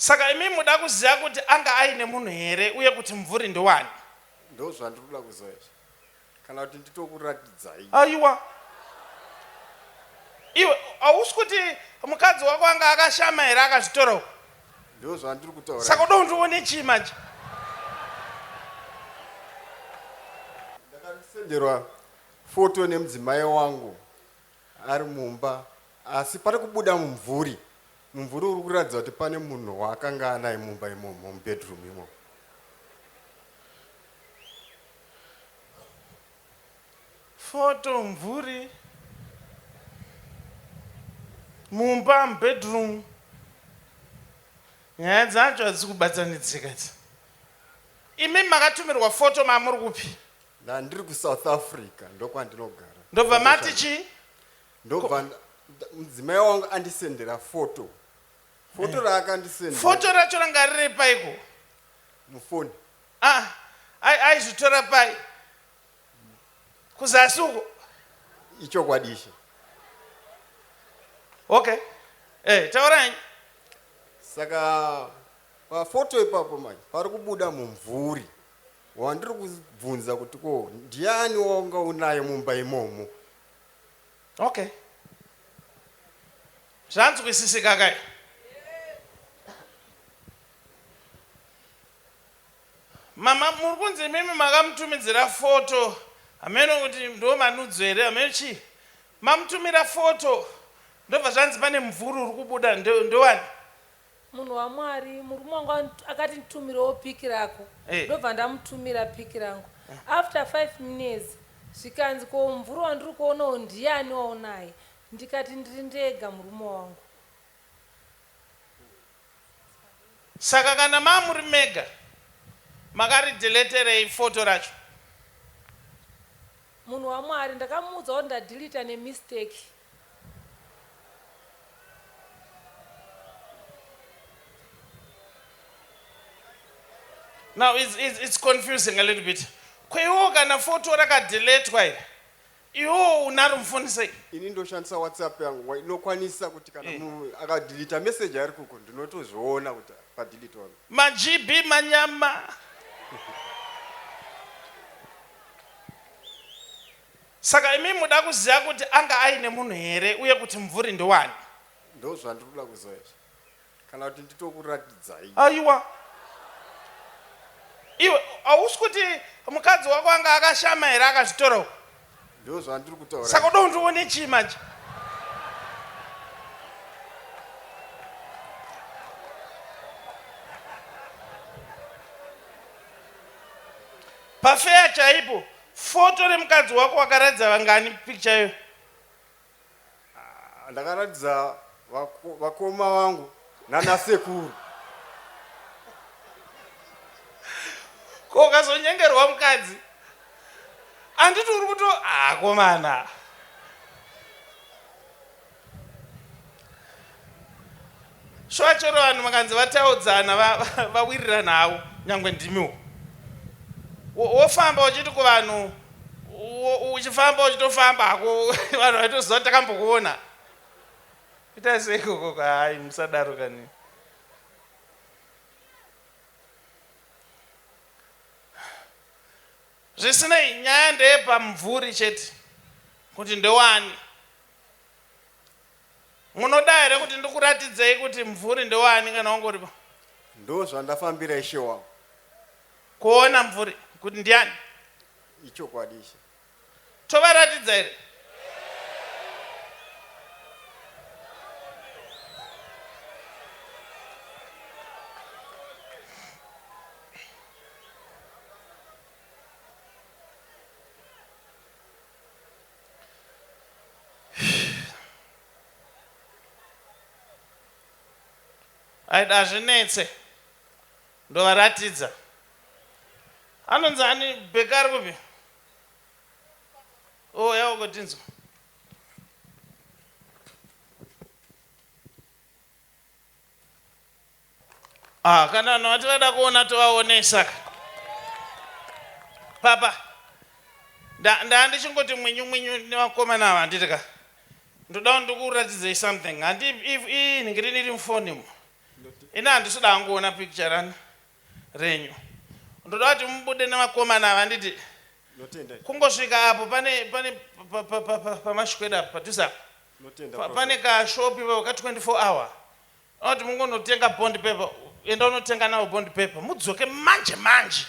Saka imi muda kuziva kuti anga aine munhu here uye kuti mumvuri ndowani? Ndozvandiri kuda kuziva izvi. Kana kuti nditokuratidzai. Aiwa. Iwe hausi kuti mukadzi wako anga akashama here akazvitora uko? Ndozvandiri kutaura. Saka uda kundione chii manje? Ndakasenderwa foto nemudzimai wangu ari mumba asi pari kubuda mumvuri. Mumvuri uri kuratidza kuti pane munhu waakanga anaye mumba imomo mubedroom imomo. Foto mvuri mumba mubedroom nyaya dzacho hadzisi kubatanidzika idzi. Imi makatumirwa foto mamuri kupi? Ndandiri kuSouth Africa ndokwandinogara. Ndobva mati chii? Ndobva mudzimai wangu andisendera foto. Foto eh. raakandisendera. Foto racho ranga riri paiko? Mufoni. Ah, aizvitora pai? Kuzasi uko. Ichokwadi ishe. Okay. Eh, taurai. Saka pafoto ipapo manje pari kubuda mumvuri wandiri kubvunza kuti ko ndiani wanga unaye mumba imomo Okay. Zvanzwisisika kai? Mama muri kunzi imimi makamutumidzira foto hameno kuti ndo manudzo here hameno chii mamutumira foto ndobva zvanzi pane mvuri uri kubuda ndowani Munhu waMwari, murume wangu akati nditumirewo pic rako eh. ndobva ndamutumira pic rangu after 5 minutes zvikanzi ko mvuri wandiri kuonawo ndiyani waunaye ndikati ndiri ndega murume wangu. Saka kana mamuri mega makarideleterei photo racho? Munhu waMwari, ndakamuudza kuti ndadeleter nemistake. Now it's, it's, it's confusing a little bit. Kweiwo kana photo rakadeletwa iri iwo unaro mufundisei? Ini ndoshandisa WhatsApp yangu inokwanisa kuti kana eh. munhu akadeleta message ari kuko ndinotozviona kuti padeletwa. MaGB manyama. Saka imi muda kuziva kuti anga aine munhu here uye kuti mumvuri ndowani? Ndozvandiri kuda kuziva izvi. Kana kuti nditokuratidzai. Aiwa. Iwe hausi kuti mukadzi wako anga akashama here akazvitora uko? Ndozvandiri kutaura. Saka uda kundione chii manje? Pafeya chaipo Foto remukadzi wako wakaratidza vangani picture iyo? Ah, ndakaratidza vakoma vangu nana sekuru. Ko ukazonyengerwa mukadzi? Anditi uri kuto akomana. Ah, Shuwa chero vanhu vakanzi vataudzana vawirirana havo nyangwe ndimiwo. Wofamba uchiti kuvanhu uchifamba uchitofamba hako vanhu vaitoziva kuti takambokuona. Ita sei ikoko hayi musadaro kani. Zvisinei nyaya ndeyepamumvuri chete kuti ndewani. Munoda here kuti ndikuratidzei kuti mvuri ndewani kana wangoripo? Ndozvandafambira ishe wangu. Kuona mvuri kuti ndiani? Ichokwadi ishe. Tovaratidza here? Aida hazvinetse ndovaratidza anonzi ani bheka ari kupi o oh, yawo kotinzwa Ah, kana vanhu vati vada kuona tovaonesa ka. Papa, nda ndichingoti mwinyu mwinyu nevakomana ava handiti ka. Ndoda kuti ndikuratidzei something. Handi if inhingirini iri mufoni umu. Ini handisi kuda hangu kuona picture rani renyu. Ndoda kuti mubude nevakomana ava nditi Notenda. Kungosvika apo pane pane pamashweda apa padhuze apa. Notenda. Pane kashop ipapo ka 24 hour. Anoti mungonotenga bond paper, enda unotenga nawo bond paper, mudzoke manje manje.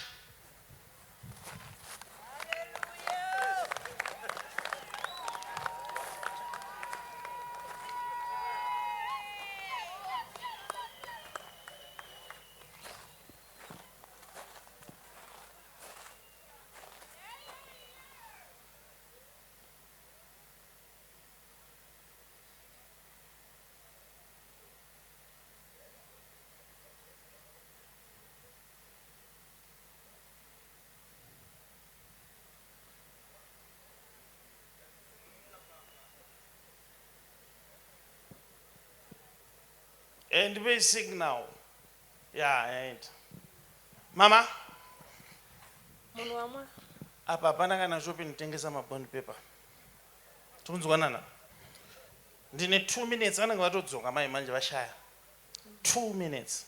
And we signal. Yeah, yaita. Mama. Munhu wamwa. Apa hapana kana shop inotengesa mabond paper. Tikunzwanana. Ndine 2 minutes vanenge vatodzoka mai manje vashaya. 2 minutes.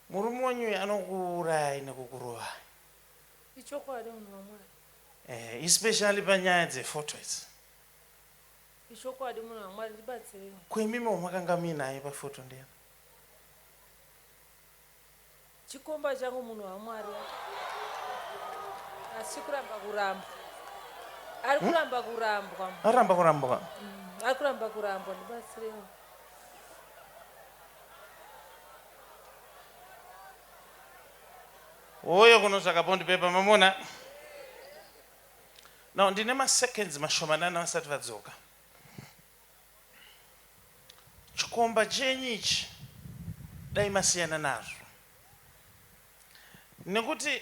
Murume wenyu uyu anokuurayai nekukurovai. Ichokwadi munhu waMwari. Eh, especially panyaya dzefoto idzi. Ichokwadi munhu waMwari ndibatsireiwo. Ko imimi wamakanga muinaye pafoto ndiyani? Chikomba changu munhu waMwari. Asi kuramba kurambwa. Ari hmm? kuramba kurambwa. Aramba kurambwa. Ari kuramba kurambwa ndibatsireiwo. Uye kunotsvaka bond paper mamona. Now ndine maseconds mashomanana vasati vadzoka. Chikomba chenyu ichi dai masiyana nazvo. Nekuti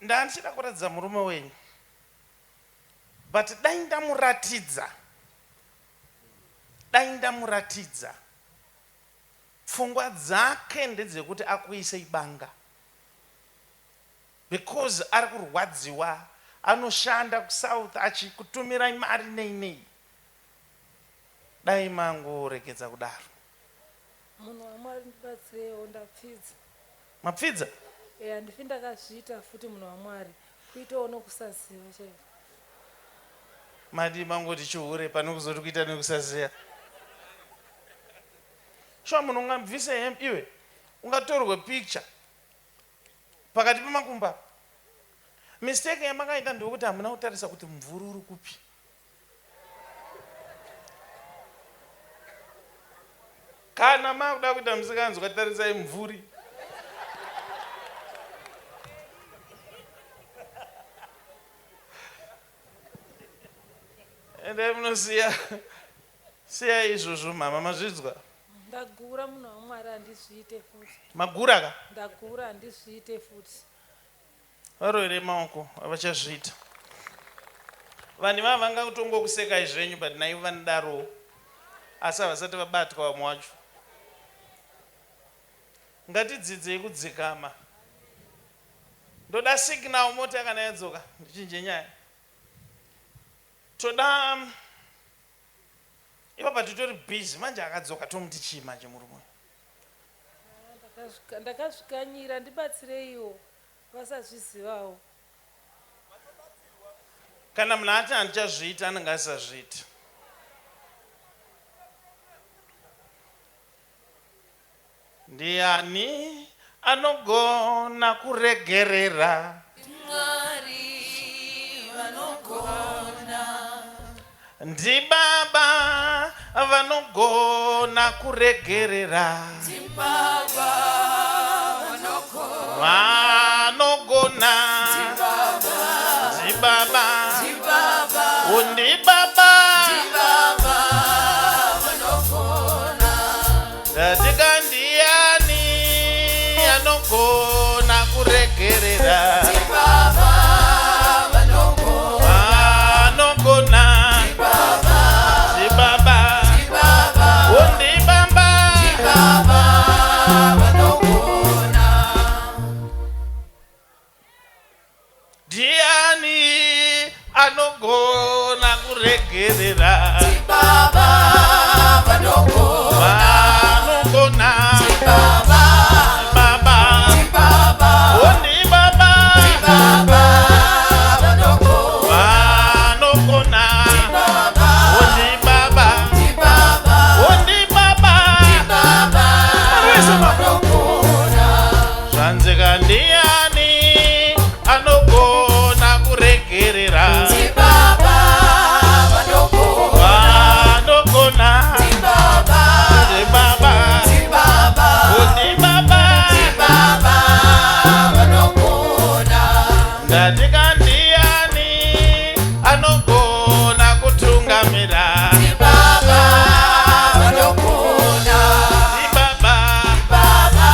ndandichida kuratidza murume wenyu. But dai ndamuratidza. Dai ndamuratidza. Pfungwa dzake ndedzekuti akuisei banga because ari kurwadziwa anoshanda kusouth achikutumirai mari nei nei. Dai mangoregedza kudaro. Munhu waMwari ndibatsireiwo ndapfidza. Mapfidza? Eh handifi ndakazviita futi munhu waMwari. Kuitawo nokusaziva chaiko. Madii mangoti chihure pane kuzoti kuita nekusaziva. Shuwa munhu ungabvise hembe iwe ungatorwe picture pakati pemakumba. Mistake yamakaita ndeyekuti hamuna kutarisa kuti mumvuri uri kupi. Kana makuda kuita musikanzwa tarisai mumvuri. Endai munosiya siya izvozvo mama mazvidzwa. Ndagura munhu waMwari handizviite futi. Magura ka? Ndagura handizviite futi. Varoverei maoko havachazviita. Vanhu ivava vangatongokusekai zvenyu but naivo vanodarowo asi havasati vabatwa vamwe wacho. Ngatidzidzei kudzikama. Ndoda signal mota kana yadzoka ndichinje nyaya. Toda um, ipapa titori busy manje akadzoka tomuti chii manje murume uyu. Ah, ndakazvikanyira ndibatsireiwo vasazvizivawo. Kana munhu ati handichazviita anenge asazviita. Ndiani anogona kuregerera? Mwari vanogona. Ndibaba vanogona kuregerera. Ndibaba vanogona. Vanogona. Ndibaba. Ndibaba. Ndibaba. Undibaba. Ndibaba vanogona. Ndatika ndiyani anogona kuregerera? Ndibaba vanogona. Vanogona. Ndibaba. Ndibaba. Ndibaba. Undibaba. Ndibaba vanogona. Ndiani anogona kuregerera? Baba vanogona. Vanogona. Baba. Ndatika ndiani anogona kuregerera? Ndibaba vanogona. Vanogona. Ndibaba. Ndibaba. Ndibaba. Ndibaba. Ndibaba vanogona. Ndatika ndiani anogona kutungamira? Ndibaba vanogona. Ndibaba. Baba.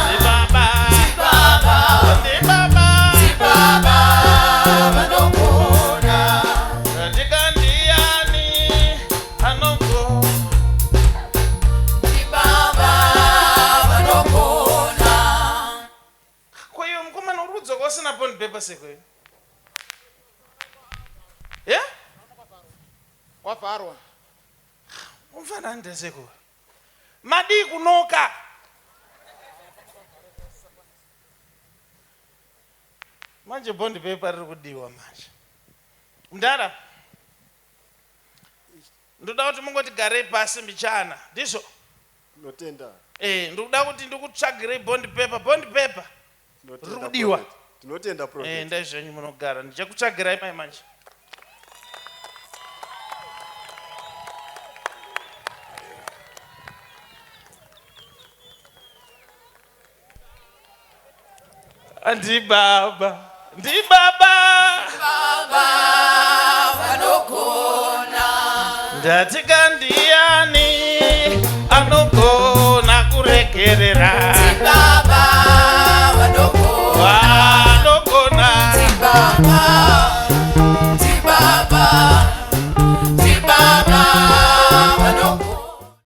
Ndibaba. Baba. Ndibaba. Baba vanogona. Ndatika ndiani anogona? Ndibaba vanogona. Ko iwe mukomana uri kudzoka usina bond paper seko iwe? Ye? Kwavharwa. Umfana ndeseko. Madii kunoka? Manje bond paper riri kudiwa manje. Mudhara. Ndoda kuti mungoti garei pasi mbichana. Ndizvo? Tinotenda. Eh, ndikuda kuti ndikutsvagirei bond paper, bond paper. Tinotenda, Riri kudiwa. prophet. Tinotenda prophet. Eh, ndai zvenyu munogara. Ndichakutsvagirai mai manje. Ndibaba, ndibaba. Baba vanogona. Ndatika ndiani anogona kuregerera? Baba vanogona. Vanogona. Baba.